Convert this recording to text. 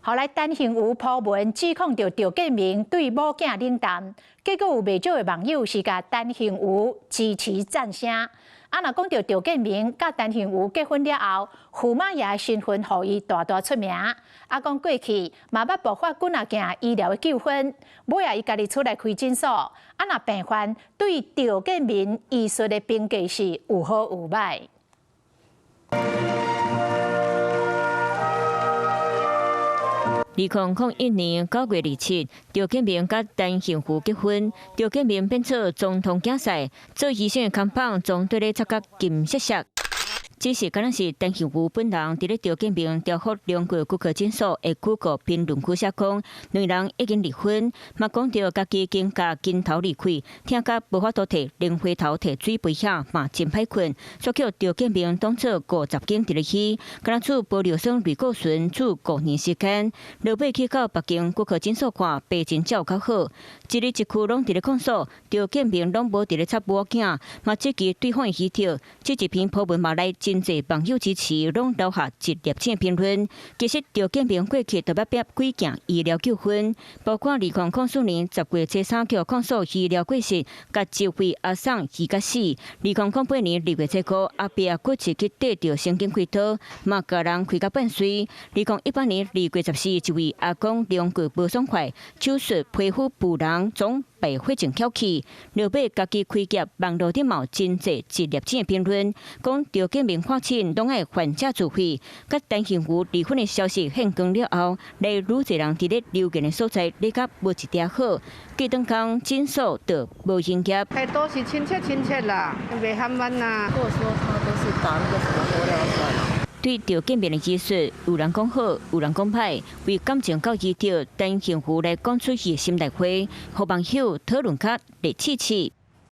後來陳幸妤 po 文指控著趙建銘對某囝冷淡，結果有袂少的網友是共陳幸妤支持贊聲。啊，若講著趙建銘佮陳幸妤結婚了後，駙馬爺的身份予伊大大出名。啊，講過去嘛捌爆發幾若件醫療的糾紛，尾仔伊家己出來開診所。啊，若病患對趙建銘醫術的評價是有好有歹。2001年9月27，趙建銘佮陳幸妤結婚，趙建銘變做總統囝婿，做醫生的肩膀總綴咧擦甲金閃閃。只是敢若是陳幸妤本人佇咧趙建銘調福龍國骨科診所的 Google 評論區寫講，兩人已經離婚，嘛講著家己肩胛筋頭離開，疼甲無法度提蓮花頭提水杯遐嘛真歹睏，煞予趙建銘當做50間佇咧醫，敢若注玻尿酸類固醇注5年時間，落尾去到別間骨科診所看，病情才有較好。一日一區攏佇咧控訴，趙建銘攏無佇咧插某囝，嘛質疑對方的醫德。這一篇 po 文嘛來真濟網友支持，攏留下一粒星評論。其實趙建銘過去都捌爆幾件醫療糾紛，包括2004年10月初三予控訴醫療過失，共一位阿嬸醫甲死。2008年2月初五，阿伯仔骨折去綴著神經開刀，嘛共人開甲半碎。2018年2月14，一位阿公龍骨無爽快，手術皮膚腐爛，總敗血症翹起，落尾家己開業，網路頂嘛有真濟一粒星的評論，講趙建銘看診攏愛患者自費。佮陳幸妤離婚的消息現光了後，來愈濟人佇咧留言的所在，咧甲無一點好，過轉工診所就無營業。太多是親切親切啦，袂含彎啦。如果說他都是打那個什麼玻尿酸。對趙建銘的醫術，有人講好，有人講歹。為感情佮醫德，陳幸妤來講出伊的心內話，予網友討論較熱刺刺。